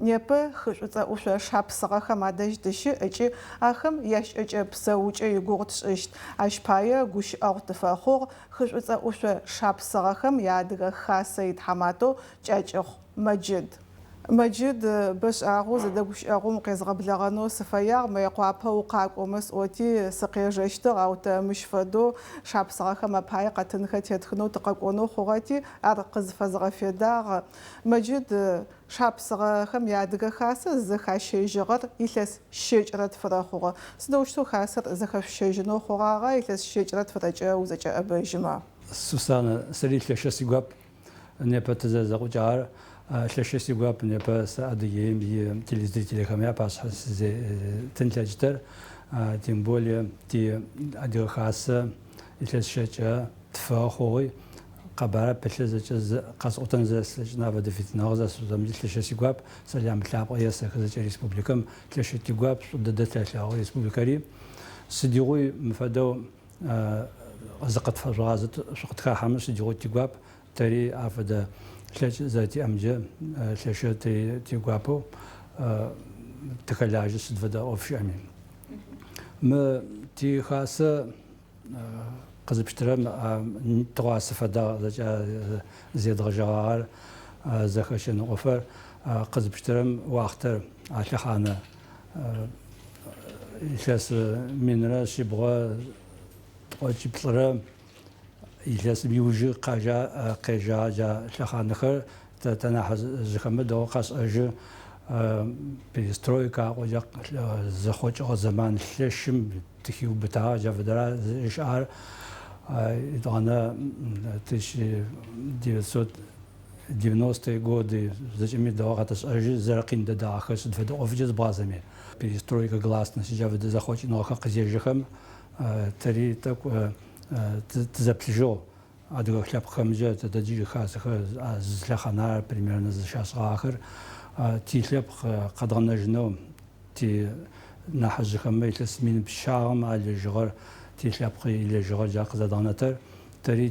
Непэ хы Шӏуцӏэ ӏушъо шапсыгъэхэм адэжь тыщыӏ ыкӏи ахэм ящыӏэкӏэ-псэукӏэ игугъу тшӏыщт. Ащ пае гущыӏэгъу тыфэхъугъ хы Шӏуцӏэ ӏушъо шапсыгъэхэм я Адыгэ Хасэ итхьаматэу Кӏакӏыхъу Мэджыд. Мэджыд, бэшӏагъэу зэдэгущыӏэгъум укъезгъэблэгъэнэу сыфэягъ, Мыекъуапэ укъакӏомэ сӏоти, сыкъежэщтыгъ, ау тэ мыщ фэдэу шапсыгъэхэм апае къэтынхэр тетхынэу тыкъэкӏонэу хъугъэти, ар къызфэзгъэфедагъ. Мэджыд, шапсыгъэхэм я Адыгэ Хасэ зызэхащэжьыгъэр илъэс щэкӏырэ тфырэ хъугъэ. Сыдэущтэу хасэр зэхэшъущэжьынэу хъугъагъа илъэс щэкӏырэ тфырэкӏэ узэкӏэӏэбэжьымэ? Сусанэ, сэри лъэшэу сигуап Непэ тызэрэзэӏукӏагъэр лъэшэу сигуап, непэ сэ Адыгеим и телезрителхэм япашъхьэ сызитын лъэкӏытэр, тем более ти Адыгэ Хасэ илъэс щэкӏэ тфы хъугъи, къэбарэ пылъыр зэкӏэ къэсӏотэн зэрэслъэкӏын афэдэ фитыныгъэ зэсӏотэмкӏи лъэшэу сигуап, сэлам лъапӏэ есэхы зэкӏэ республикэм, лъэшэу тигуап, шӏу дэдэ тэлъэгъу республикэри. Сыдигъуи мы фэдэу зыкъытфэжъугъазэ, шъукъытхахьэмэ сыдигъуи тигуап, тэри афэдэ лъэкӏ зэрэтиӏэмкӏэ лъэшэу тигуапэу тыхэлажьэ сыд фэдэ ӏоф щыӏэми. Мы тихасэ къызыпштырэм тыгъуасэ фэдагъ зэкӏэ зедгъэжьэгъагъэр зэхэщэн ӏофэр къызыпштырэм уахътэр а лъэхъанэ Илъэс минрэ шъибгъэ тӏокӏиплӏырэ илъэсым иужы къежьагъ джа лъэхъанэхэр тэ тэнахьыжъхэмэ дэгъоу къашӏэжьы. Перестройка аӏо джа зэхъокӏыгъэ зэман лъэшым тыхиубытагъ, джа фэдэра щыӏэр. Етӏанэ 1990-е годы зэкӏэми дэгъоу къэтэшӏэжьы, зэрэкъин дэдагъэхэр сыд фэдэ ӏофкӏэ зыбгъазэми. Перестройка, гласность джа фэдэ зэхъокӏыныгъэхэр къызежьэхэм тэри тӏэкӏу тызэплъыжьыгъ. Адыгэ лъэпкъхэмкӏэ тэ джыри хасэхэр зы лъэхъанар примерно зыщашӏыгъагъэхэр тилъэпкъ къэдгъэнэжьынэу ти нахьыжъхэмэ илъэс мин пчъагъэм алэжьыгъэр, тилъэпкъ илэжьыгъэр джа къызэдгъэнэтэр, тэри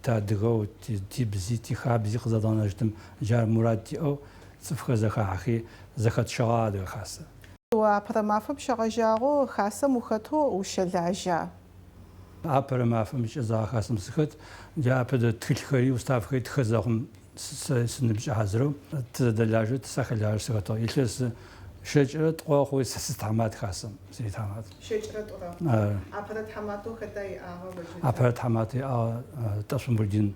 тыадыгэу, тибзи, тихабзи къызэдгъэнэжьытым джар мурад тиӏэу цӏыфхэр зэхахьэхи, зэхэтщэгъагъ Адыгэ Хасэ. О апэрэ мафэм щегъэжьагъэу хасэм ухэтэу ущэлажьа? Апэрэ мафэм щыкӏэдзагъэ хасэм сыхэт, джа апэдэ тхылъхэри, уставхэри тхэ зэхъум Сэ сыныбжькӏэ хьазырэу тызэдэлажьэу сахэлажьэу сыхэтыгъ. Илъэс щэкӏырэ тӏо хъуи сэ сытхьамат хасэм, сыритхьамат. Щэкӏырэ тӏурэ. Апэрэ тхьаматэу хэта иӏагъэр Мэджыд? Апэрэ тхьаматэ иӏагъ Тӏэшъу Мурдин,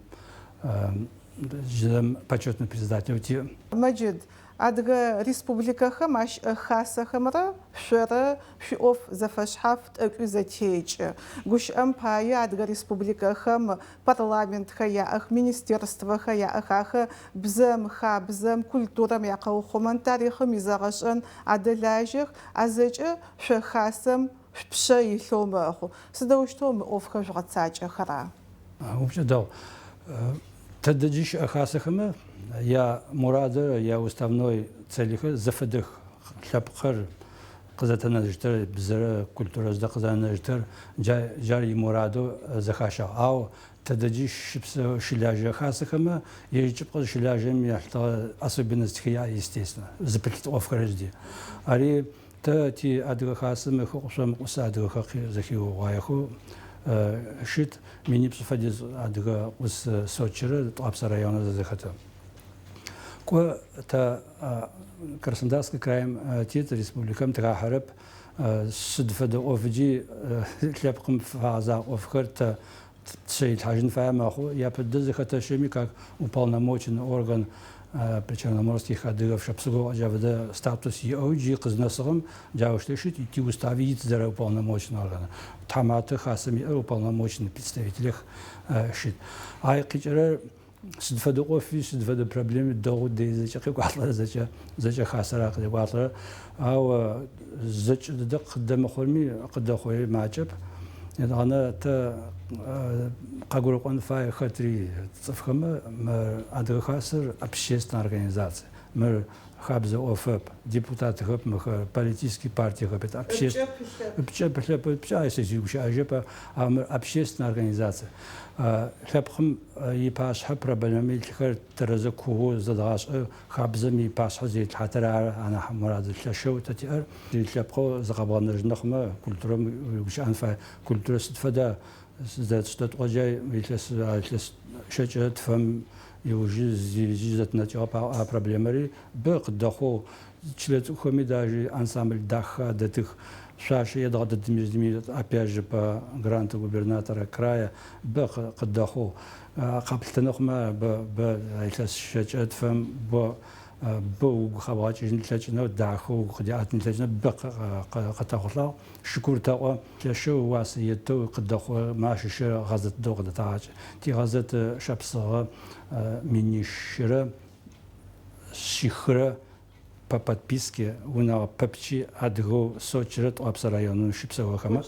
джыдэм почетный председателэу тиӏ. Мэджыд, Адыгэ республикэхэм ащыӏэ хасэхэмрэ шъорэ шъуиӏоф зэфэшъхьаф тӏэкӏуи зэтекӏы. Гущыӏэм пае, Адыгэ республикэхэм парламентхэр яӏэх, министерствэхэр яӏэх, ахэр бзэм, хабзэм, культурэм якъэухъумэн, тарихъым изэгъэшӏэн адэлажьэх, а зэкӏэ шъо хасэм шъупшъэ илъэу мэхъу. Сыдэущтэу мы ӏофхэр жъугъэцакӏэхэра? Упчӏэ дэгъу. Тэдэджи щыӏэ хасэхэмэ я мурадыр, я уставной целихэр зэфэдэх. Лъэпкъхэр къызэтэнэжьытэр, бзэрэ культурэ зыдэ къызэрэнэжьытэр джар имурадэу зэхащагъ. Ау тэдэджи щыпсэу щылажьэ хасэхэмэ ежь чӏыпӏэ зыщылажьэм ялъытыгъэ особенностхэр яӏ, естественно, зыпылъ ӏофхэр зыди. Ари Тэ ти Адыгэ Хасэм хы ӏушъом ӏус адыгэхэр зэхиугъуаехэу щыт, минипшӏ фэдиз адыгэ ӏус Сочэрэ Тӏуапсэ районыр зэхэты. Кӏо, тэ Краснодарскэ краим тит, республикэм тыхахьэрэп, сыд фэдэ ӏофыджи лъэпкъым фэгъэзагъэ ӏофхэр тэ тшъэ итлъхьажьын фае мэхъу. Япэ дыдэ зэхэтэщэми как уполномоченный орган причерноморских адыгов шапсугов джа фэдэ статус иӏэу джы къызнэсыгъэм джаущтэу щыт, тиустави ит зэрэуполномоченный орган. Тхьаматэ хасэм иӏэр уполномоченный представителях щыт. Ай къикӏырэр Сыд фэдэ ӏофи, сыд фэдэ проблеми дэгъу дэи зэкӏэ къекӏуалӏэрэр зэкӏэ, зэкӏэ хасэра къызекӏуалӏэрэр. Ау зэкӏэ дэдэ къыдэмыхъуми, къыдэхъури макӏэп. Етӏанэ тэ къагурыӏон фае хэтри цӏыфхэмэ, мы Адыгэ Хасэр общественнэ организацие. Мыр хабзэ ӏофэп, депутатхэп мыхэр, политический партиехэп, это Ыпкӏэ пылъэп. Ыпкӏэ пылъэп, ыпкӏэ ай сэ сигущыӏэжьэп, ау мыр общественная организация. Лъэпкъым ипашъхьэ проблемэ илъхэр тэрэзэу куоу зэдгъашӏэ, хабзэм ипашъхьэ зэритлъхьатэр ары анахь мурад лъэшэу тэ тиӏэр. Лъэпкъэу зыкъэбгъэнэжьын хъумэ, культурэм уегущыӏэн фае. Культурэ сыд фэда? Зыдэтшӏэ тӏоджэ илъэс илъэс щэкӏырэ тфэм иужы зи зэтынэкӏыгъэп, ау а проблемэри бэ къыдэхъоу, чылэ цӏыкӏухэми даже ансамбль дахэ адэтых, шъуашэ едгъэдыдымижьыми, опять же по гранту губернатора края, бэ къыдэхъоу. Къэплъытэнэу хъумэ, бэ, бэ илъэс щэкӏырэ тфэм бо бэ угу къэбгъэкӏыжьын плъэкӏынэу, дахэу угу къыдеӏэтын плъэкӏынэу бэ къытэхъулӏагъ. Шыкур тэӏо. Лъэшэу уасэ еттэу къыдэхъурэмэ ащыщыр гъэзет дэгъу къыдэтэгъэкӏы. Тигъэзет шапсыгъэ минищырэ шъихырэ по подписке унэгъо пэпчъи адыгэу Сочрэ Тӏуапсэ районым щыпсэухэмэ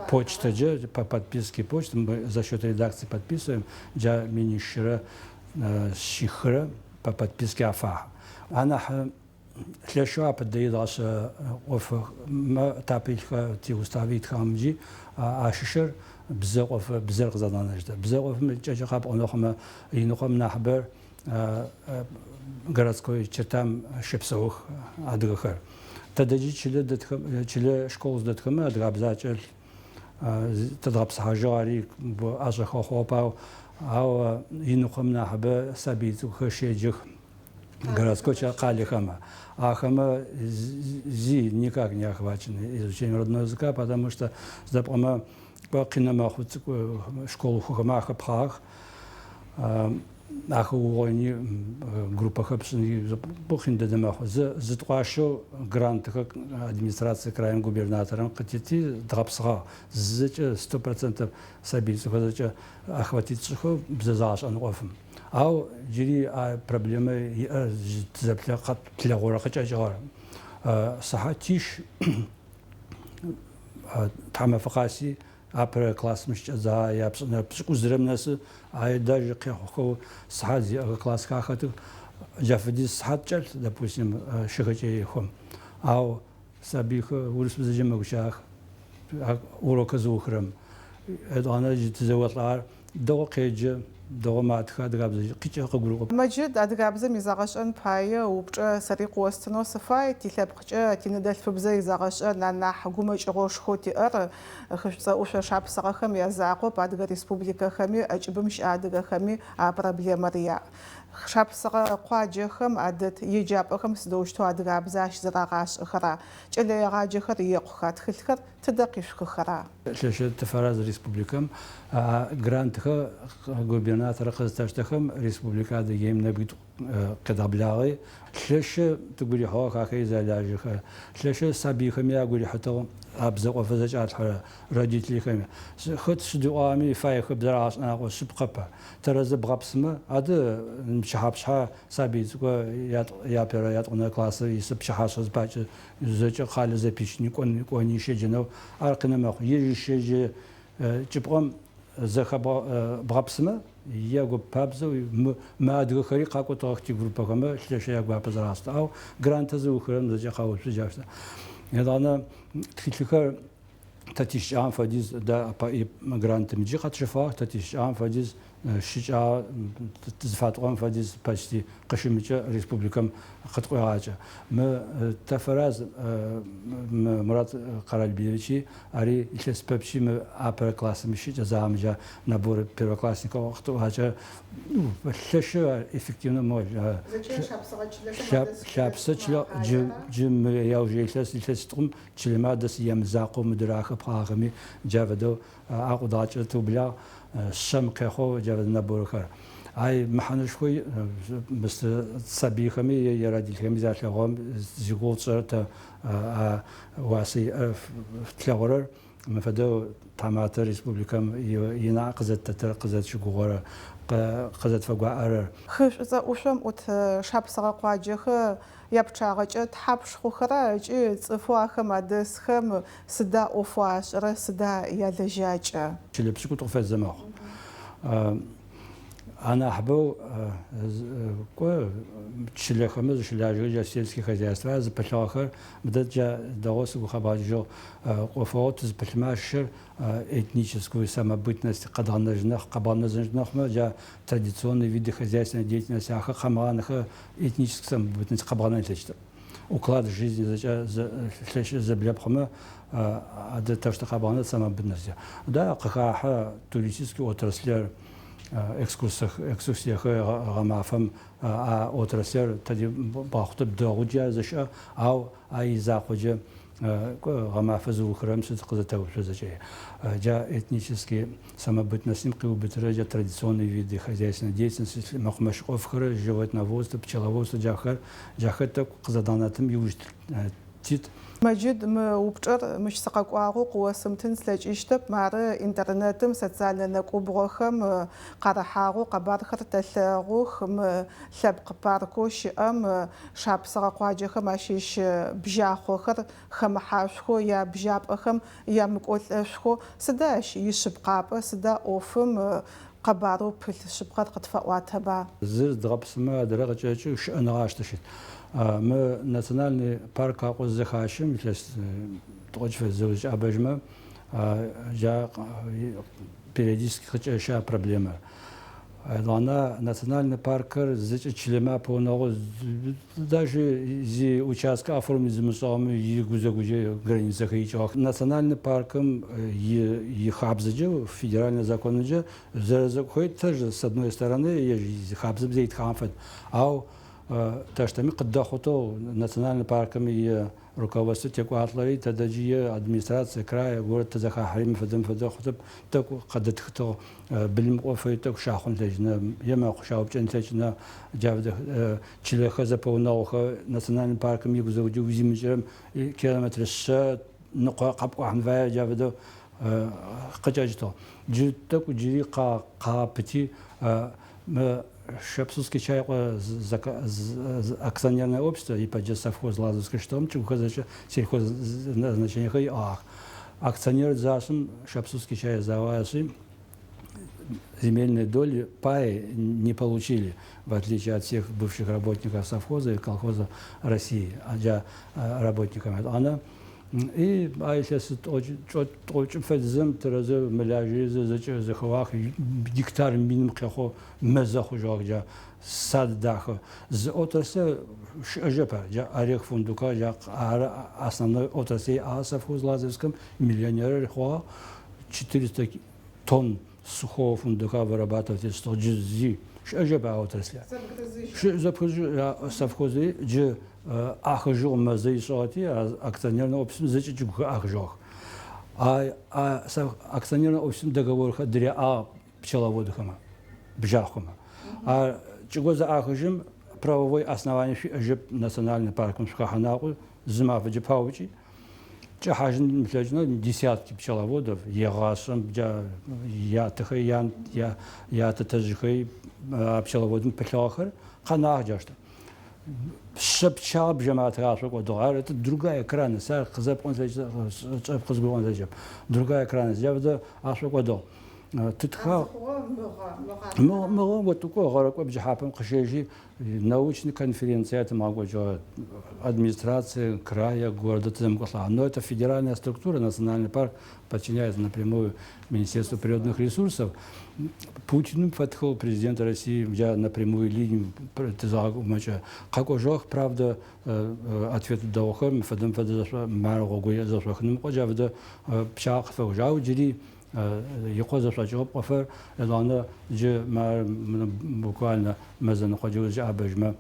почтэкӏэ по подписке почт мы за счет редакции подписываем джа минищырэ шъихырэ по подписке афахьы. Анахь Лъэшэу апэ идгъэшъырэ ӏофмэ тапэ илъхэ тиустави итхагъэмкӏи ащыщыр бзэ ӏоф, бзэр къызэдгъэнэжьыщтыр. Бзэ ӏофым кӏэкӏэу къапӏонэу хъумэ, иныкъом нахьыбэр городской чертам щэпсэух адыгэхэр. Тэдэджи чылэ дэтхэм, чылэ школ зыдэтхэмэ адыгабзэ акӏэлъ, тыдгъэпсыхьажьыгъ, ари ӏэшӏэхэу хъугъэп, ау ау иныкъом нахьыбэ сабый цӏыкӏухэр щеджэх. Городской къалэхэмэ. Ахэмэ зи никак не охвачены изучением родного языка, потому что сыда пӏомэ кӏо къинэ мэхъу цӏыкӏу школыхъухэмэ ахэпхъагъэх. Ахэугъоини группэхэр пшӏыни бо къин дэдэ мэхъу. Зы зытӏуащэу грантхэр администрация краим губернаторым къытити дгъэпсыгъагъ. Зэкӏэ 100% сабый цӏыкӏухэр зэкӏэ охватить тшӏыхэу бзэ зэгъэшӏэн ӏофым. Ау джыри а проблемэ иӏэр тызэплъэ тлъэгъурэ къыкӏэкӏыгъэр. Сыхьатищ тхьамафэ къаси апэрэ классым щыкӏэдзагъэ япшӏэнэрэ пшӏыкӏузырэм нэсы, ай даже къехъухэу сыхьат зиӏэхэ классхэр ахэтых. Джа фэдиз сыхьат кӏэлъ, допустим, Шэхэкӏэихом. Ау сабыйхэр урысыбзэкӏэ мэгущыӏэх урокыр зыухырэм. Етӏанэ джы тызэолӏагъэр Дэгъоу къеджэ, дэгъоу матхэ, адыгабзэ къикӏэ къыгурыӏо. Мэджыд, адыгабзэм изэгъэшӏэн пае упчӏэ сэри къыостынэу сыфай. Тилъэпкъкӏэ тиныдэлъфыбзэ изэгъэшӏэн анахь гумэкӏыгъошхоу тиӏэр хы Шӏуцӏэ ӏушъо шапсыгъэхэм язакъоп, адыгэ республикэхэми, ӏэкӏыбым щыӏэ адыгэхэми а проблемэр яӏ. Шапсыгъэ къуаджэхэм адэт еджапӏэхэм сыдэущтэу адыгабзэ ащызэрагъашӏэхэра? Кӏэлэегъаджэхэр екъуха? Тхылъхэр тыдэ къишъухыхэра? Лъэшэу тыфэраз республикэм грантхэр губернаторыр къызытэштэхэм Республикэ Адыгеим нэбгитӏу къедгъэблагъи, лъэшэу тыгу рихьыгъэх ахэри зэрэлажьэхэр. Лъэшэу сабыйхэми агу рихьытыгъ а бзэ ӏофыр зэкӏалъхьэрэ родительхэми. Хэт сыд ыӏуагъэми фаехэп зэрагъэшӏэн аӏо шъыпкъэп. Тэрэзэ бгъэпсымэ, адэ пчыхьапшъхьэ сабый цӏыкӏу япэрэ ятӏонэрэ классыр исы пчыхьашъэ зыпакӏэ Зэкӏэ къалэ зэпичыни кӏон кӏони щеджэнэу ар къинэ мэхъу. Ежь щеджэ чӏыпӏэм зэхэбгъэпсымэ, ягопабзэу мыадыгэхэри къакӏотыгъэх тигруппэхэмэ лъэшэу ягуапэ зэрашӏы. Ау грантыр зыухырэм зэкӏэ къэуцу джащ. Етӏанэ тхылъхэр тэ тищыкӏагъэм фэдиз да грантым джы къэтщэфыгъэх, тэ тищыкӏагъэм фэдиз щыкӏагъэ зыфатӏорэм фэдиз почти къыщымыкӏэ республикэм къытӏуегъакӏэ. Мы тафэраз мы Мурат Къэралбиевичи, ари илъэс пэпчъи мы апэрэ классым щыкӏэдзагъэм джа набор первоклассникэу къытӏуегъакӏэ лъэшэу ар эффективно мо лъапсэ чылэ джы джы мы яужырэ илъэс илъэситӏум чылэмэ адэс ямызакъоу мыдырэ ахэпхъагъэхэми джа фэдэу Аӏудгъэкӏэ тыублагъ шъэм къехъоу джа фэдэ наборхэр. Ай мэхьанэшхо иӏ сабыйхэми е родительхэми залъэгъугъэм зигугъу тшӏэрэр тэ а уасэ иӏэр тлъэгъурэр мы фэдэу тхьаматэ республикэм инаӏэ къызэттэтыр, къызэтщыгугъорэр, къызэтфэгуаӏэрэр. Хы Шӏуцӏэ ӏушъом ӏут шапсыгъэ къуаджэхэр Япчъагъэкӏэ тхьапш хъухэра ыкӏи цӏыфэу ахэм адэсхэм сыда ӏофэу ашӏэрэр, сыда ялэжьакӏэ? Чылэ пшӏыкӏутӏу фэдзэ мэхъу. Анахьыбэу кӏо чылэхэмэ зыщылажьэхэр джа сельскэ хозяйствэр зыпылъыгъэхэр, мыдэ джа дэгъоу сыгу къэбгъэкӏыжьыгъ, ӏофыгъоу тызыпылъымэ ащыщыр этническую самобытность къэдгъэнэжьынэ, къэбгъэнэжьын хъумэ джа традиционные виды хозяйственной деятельности ахэр къэмыгъанэхэ этническэ самобытность къэбгъэнэн плъэкӏыщтэп. Уклад жизни зэкӏэ лъэш зэблэпхъумэ адэ тэущтэу къэбгъэнэт самобытность. Да, къыхахьэ туристический отраслэр, экскурсиехэр гъэмафэм а отраслэр тэди бгъэхъутэп дэгъу джы ар зэщыӏэ, ау а изакъоджэ гъэмафэ зыухырэм сыд къызэтэуцо зэкӏэ. Джа этнический самобытностым къиубытырэ джа традиционные виды хозяйственной деятельности, мэкъумэщ ӏофхэр, животноводство, пчеловодство джахэр, джахэр тӏэкӏу къызэдгъэнэтым иуж тит. Мэджыд, мы упчӏэр мыщ сыкъэкӏуагъэу къыосымтын слъэкӏыщтэп, мары интернетым, социальнэ нэкӏубгъохэм къарыхьагъэу къэбархэр тэлъэгъух, мы лъэпкъ паркэу щыӏэм шапсыгъэ къуаджэхэм ащыщ бжьахъохэр хэмыхьашъухэу, ябжьапӏэхэм ямыкӏолӏэшъухэу, сыда ащ ишъыпкъапӏэ, сыда ӏофым къэбарэу пылъ шъыпкъэр къытфэӏуатэба? Зыр дгъэпсымэ, адрэр къыкӏэкӏы, щыӏэныгъэ ащ щыт. Мы национальный парк аӏоу зызэхащэм, илъэс тӏокӏ фэдиз узэкӏэӏэбэжьмэ, джа периодически къыкӏэщы а проблемэр. Етӏанэ национальный паркыр зэкӏэ чылэмэ апэунэгъу, даже зи участка оформить зымышӏыгъэми игузэгуджэ границэхэр икӏыгъэх. Национальный паркым ихабзэкӏэ, федеральнэ законымкӏэ зэрэзэкӏухэри тоже с одной стороны ежь хабзэм зэритхагъэм фэд. Ау тэштэми къыддэхъутэу национальный паркым и руководство текӏуалӏэри, тэдэджи е администрация края, город тызэхахьэри мыфэдэ мыфэдэ хъутэп, тӏэкӏу къэдэтхытыгъ, былым ӏофэри тӏэкӏу щахъун лъэкӏынэ, е мэкъу щаупкӏэн лъэкӏынэ, джа фэдэ чылэхэр зэпэунэгъухэр национальный паркым игузэгуджэ узимыкӏырэм километрэ шъэ ныкъо къэпкӏуахьын фае, джа фэдэу къыкӏэкӏытыгъ. Джы тӏэкӏу джыри къагъэпыти, мы Шапсугский чай акционерное общество ипэджэ совхоз Лазовскэ щытыгъэм чӏыгухэр зэкӏэ сельхозназначениехэр иӏагъэх. Акционер зашӏым Шапсугский чай завашӏи, земельные доли паи не получили, в отличие от всех бывших работников совхоза и колхоза России, джа работниками. Ана и а илъэс тӏокӏым фэдизым тэрэзэу мылажьэри зэкӏэ зэхэуах, гектар миным къехъу мэзэ хъужьыгъэх джа сад дахэ. Зы отраслэ щыӏэжьэп ар, джа орех фундука, джа ары основной отраслэ иӏагъ совхоз Лазаревскэм миллионерыр хъугъэ, 400 тонн сухого фундука вырабатывать ышӏыгъ, джы зи щыӏэжьэп а отраслэ. Зэпхырызыжь совхозри джы ӏахыжьыгъ мэзэ ишӏыгъэти, акционернэ обществэм зэкӏэ чӏыгухэр ӏахыжьыгъэх. А акционернэ обществэм договорхэр дыряӏагъ пчеловодхэмэ, бжьахъомэ. А чӏыгур зэӏахыжьым правовой основание шъуиӏэжьэп национальный паркым шъухэхьан аӏуи, зы мафэ джы паупкӏи, кӏэхьажьын мылъэкӏынэу десятки пчеловодов егъашӏэм джа ятэхэри, ятэтэжъхэри а пчеловодым пылъыгъэхэр къэнагъ джащтэу. Шъэ пчъагъэ бжьэматэр ашӏокӏодыгъ. Ар это другая крайность, ар къызэпӏон лъэкӏ, къызгурыӏон лъэкӏырэп. Другая крайность, джа фэдэ ашӏокӏодыгъ. Тытхагъ. Мыгъэ отӏукӏо гъэрекӏо бжыхьапэм къыщежьи научный конференция тымыгъэкӏокӏыгъэ администрация края, города тызэмыкӏолӏагъ. Но это федеральная структура, национальный парк подчиняется напрямую Министерству природных ресурсов. Путиным фэтхыгъ президент России джа напрямую линию тызэгъэкӏумэкӏэ. Къэкӏожьыгъэх, правда, ответ дэгъухэр мы фэдэм фэдэ мары гъогу зэшӏохыным кӏо джа фэдэ пчъагъэ къыфэкӏожьыгъ. Ау джыри икъо зэшӏокӏыгъэп ӏофыр, етӏанэ джы мары буквально мэзэныкъо джы узэкӏэӏэбэжьмэ,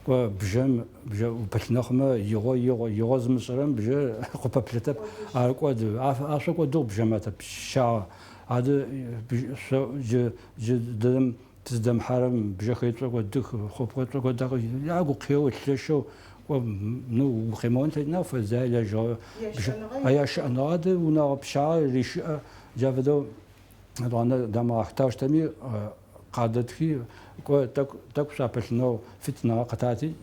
кӏо бжьэм бжьэ упылъынэ хъумэ игъо игъо игъо зымышӏэрэм бжьэр къыпэплъытэп, ар кӏоды. Ашӏокӏодыгъ бжьэмэтэ пчъагъэ. Адэ джы джы дэдэм тыздэмыхьэрэм бжьэхэри тшӏокӏодых, хъупхъэ тшӏокӏодых, ягу къео лъэшэу кӏо ну угу къемыон лъэкӏына фэдзае лэжьыгъэ ящыӏэныгъэ адэ унэгъо пчъагъэ рещыӏэ джа фэдэу етӏанэ дамыгъэхтащтэми къадэтхи кӏо тӏэкӏу тӏэкӏу шъуапылъынэу фитыныгъэ къытати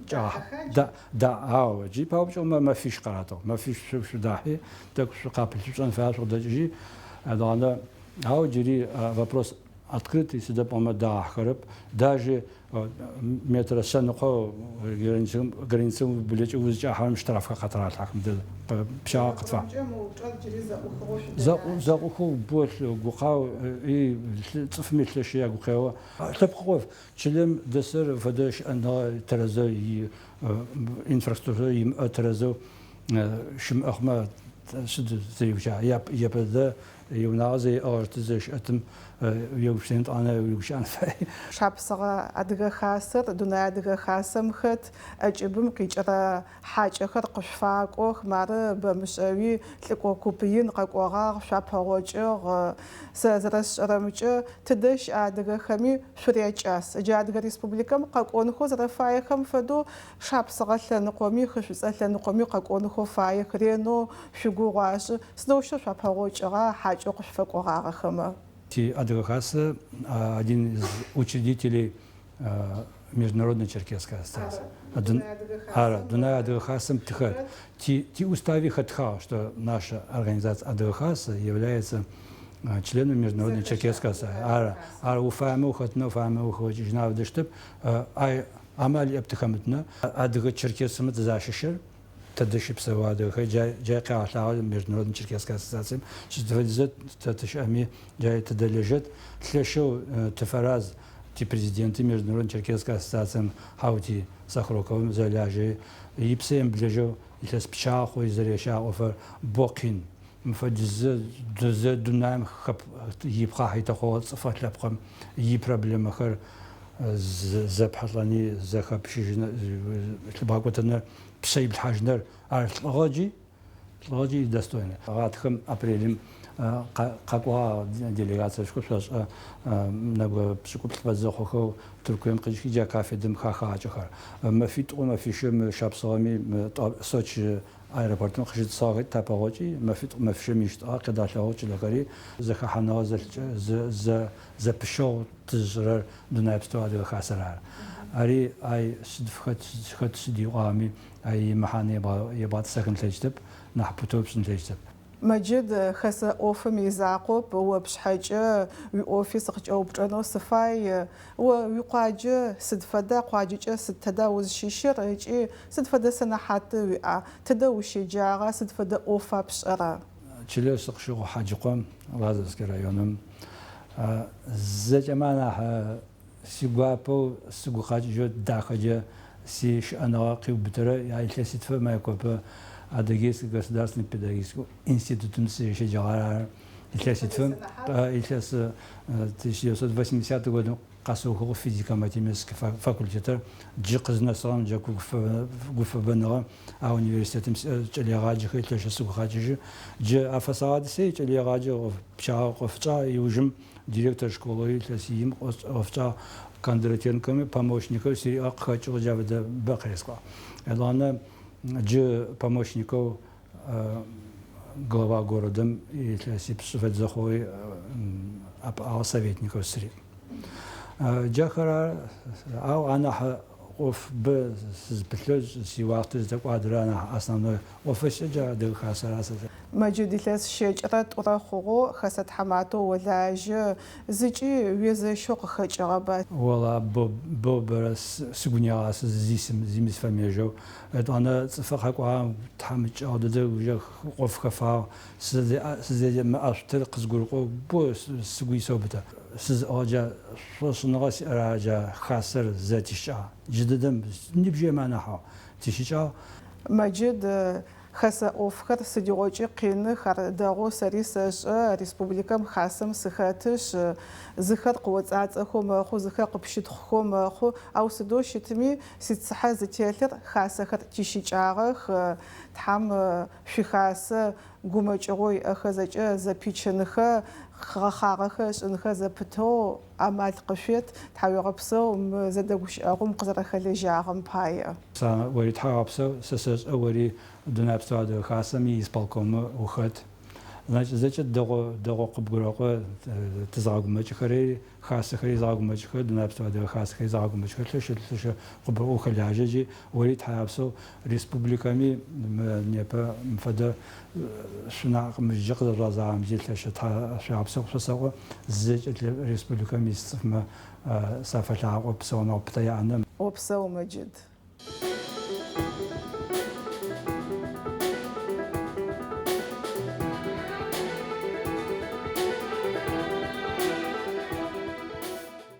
да да ау джы паупкӏыгъ мэфищ къаратыгъ мэфищ шъудахьи тӏэкӏу шъукъапылъ шъушӏэн фае шъукъыдэкӏыжьи етӏанэ ау джыри вопрос. Открытый, сыда пӏомэ дагъахьхэрэп. Даже метрэ шъэныкъо границэм границэм ублэкӏэу узыкӏахьэрэм штрафхэр къатыралъхьэх мыдэ пчъагъэ къытфа. Мы упчӏэр джыри зэӏухыгъэу шъудэлажьэ. Зэӏухыгъэу бо гукъау и цӏыфми лъэшэу ягукъео. Лъэпкъ ӏоф. Чылэм дэсыр фэдэ щыӏэныгъэ тэрэзэу и инфраструктурэ имыӏэ тэрэзэу щымыӏэ хъумэ сыд зэриуща епэдэ иунагъо зэриӏыгъыщтыр зэрэщыӏэтым уегупшысэн етӏанэ уигущыӏэн фай. Шапсыгъэ Адыгэ Хасэр Дунэе Адыгэ Хасэм хэт, ӏэкӏыбым къикӏырэ хьакӏэхэр къышъуфакӏох, мары бэмышӏэуи лӏыкӏо куп ин къэкӏогъагъ, шъуапэгъокӏыгъ. Сэ зэрэсшӏэрэмкӏэ, тыдэ щыӏэ адыгэхэми шъурякӏас. Джы Адыгэ Республикэм къэкӏонхэу зэрэфаехэм фэдэу Шапсыгъэ лъэныкъоми, хы Шӏуцӏэ лъэныкъоми къэкӏонхэу фаех, ренэу шъуигугъу ашӏы. Сыдэущтэу шъуапэгъокӏыгъа хьакӏэу къышъуфэкӏогъагъэхэмэ? Ти Адыгэ Хасэ один из учредителей Международной Черкесской ассоциации. Ары, Дунэе Адыгэ Хасэм тыхэт. Ти ти устави хэтхагъ, что наша организация Адыгэ Хасэ является членом Международной Черкесской ассоциации. Ары, ар уфаемэ ухэтынэу, уфаемэ ухэкӏыжьынэу афэдэщтэп. Ай амал иӏэп тыхэмытынэу. Адыгэ черкесмэ тызащыщыр, тэдэ щыпсэу адыгэхэр джай джай къягъэлъагъо Международной Черкесской ассоциацием. Сыд фэдизэ тэ тыщыӏэми джай тыдэлэжьэт. Лъэшэу тыфэраз типрезиденти Международной Черкесской ассоциацием Хьаути Сахроковым зэрэлажьэри, ипсэ емыблэжьэу илъэс пчъагъэ хъуи зэрещагъ ӏофыр бо къин. Мы фэдизэ зэ дунаим хэп ипхъахь-итэкъогъэ цӏыф лъэпкъым ипроблемэхэр зэпхьылӏэни, зэхэпщыжьыныр, лъыбгъэкӏотэныр, пшъэ иплъхьажьыныр ар лӏыгъэкӏи, лӏыгъэкӏи и достойны. Гъатхэм, апрелым къэкӏогъагъ делегациешхо шъошӏэ нэбгырэ пшӏыкӏуплӏ фэдизэ хъухэу Тыркуем къикӏхи джа КАФФЕД-м хахыгъакӏэхэр. Мэфитӏу, мэфищэ мы Шапсыгъэми, мы Сочи аэропортым къыщытӏысыгъэхэти тапэгъокӏи, мэфитӏу, мэфищэм ищтыгъэ къыдалъэгъугъ чылэхэри. Зэхэхьаныгъэ зэлъыкӏэ, зэпыщэгъу тызышӏырэр Дунэе пстэу Адыгэ Хасэр ары. Ари ай сыд хэт хэт сыд иӏуагъэми, ай имэхьанэ ебгъэтӏысэхын плъэкӏытэп, нахь путэу пшӏын плъэкӏытэп. Мэджыд, хэсэ ӏофым изакъоп, о пшъхьэкӏэ уиӏофи сыкъыкӏэупчӏэнэу сыфай. О уикъуаджэ сыд фэда, къуаджэкӏэ сыд тэда узщыщыр ыкӏи сыд фэдэ сэнэхьат уиӏа? Тыдэ ущеджагъа, сыд фэдэ ӏофа пшӏэра? Чылэу сыкъыщыхъугъ Хьаджыкъом, Лазарскэ районым. Зэкӏэмэ анахь сигуапэу, сыгу къэкӏыжьэу дахэкӏэ сищыӏэныгъэ къиубытырэ а илъэситфэ Майкопэ Адыгейскэ государственный педагогическэ институтым сыщеджэгъагъэр ары. Илъэситфым, илъэс 1980 годым къэсыухыгъ физико-математическэ факультетыр. Джы къызнэсыгъэм джа гуфэбэныгъэ а университетым сиӏэ кӏэлэегъаджэхэр лъэшэу сыгу къэкӏыжьы. Джы афэсэгъадэ сэ икӏэлэегъаджэ пчъагъэ ӏоф ышӏагъ, иужым директор школэу илъэс им ӏоф ышӏагъ Кондратенкэми помощникэу сириӏэ къыхэкӏыгъ джа фэдэ бэ къыресӏуагъ. Етӏанэ джы помощникэу глава городым илъэсипшӏ фэдизэ хъугъи ӏэпыӏэгъу советникэу сыриӏ. Джахэр ары, ау анахь ӏоф бэ сызпылъэу сиуахътэ зыдэкӏуадэрэ анахь основной ӏофэу сиӏэр джа Адыгэ Хасэр ары сэ. Мэджыд илъэс щэкӏырэ тӏурэ хъугъэу хэсэ тхьаматэу олажьэ, зыкӏи уезэщэу къыхэкӏыгъэба? Ола, бо бэрэ сыгу негъэсы зими сыфэмыежьэу. Етӏанэ цӏыфыр къэкӏуагъэм тхьамыкӏэгъо дэдэ ӏоф хэфагъ, сызэремыӏэшъутыр къызгурыӏоу бо сыгу исэубытэ. Сызыӏыгъэ джа шӏошъыныгъэ сиӏэр ары джа хасэр зэрэтищыкӏагъэр. Джыдэдэм ныбжьыем анахьэу тищыкӏагъ. Мэджыд, хэсэ ӏофхэр сыдигъокӏи къиных, ар дэгъоу сэри сэшӏэ, республикэм хасэм сыхэтышъ, зыхэр къыоцӏацӏэхэу мэхъу, зыхэр къыпщытхъухэу мэхъу, ау сыдэу щытми, сицыхьэ зытелъыр хасэхэр тищыкӏагъэх, Тхьэм шъуихасэ гумэкӏыгъоу иӏэхэр зэкӏэ зэпичынхэ, гъэхъагъэхэр ышӏынхэ зэпытэу амал къышъует. Тхьауегъэпсэу мы зэдэгущыӏэгъум къызэрэхэлэжьагъэм пае. Ори тхьауегъэпсэу, сэ сэшӏэ ори Дунэе Псэу Адыгэ Хасэм и исполкомы ухэт. Значит, зэкӏэ дэгъу, дэгъоу къыбгурэӏо, тызыгъэгумэкӏыхэри, хасэхэри зыгъэгумэкӏыхэр, Дунэе Псэу Адыгэ Хасэхэри зыгъэгумэкӏыхэр лъэшэу, лъэшэу къыбгурыӏоу хэлажьэ ыкӏи ори тхьауегъэпсэу республикэми мы непэ мы фэдэ шъунаӏэ мыщджэ къызэжъугъэзагъэмкӏи лъэшэу тхьауегъэпсэу къышъосэӏо, зэкӏэ республикэм ис цӏыфмэ сафэлъаӏо псауныгъэ пытэ яӏэнэу. Опсэу, Мэджыд.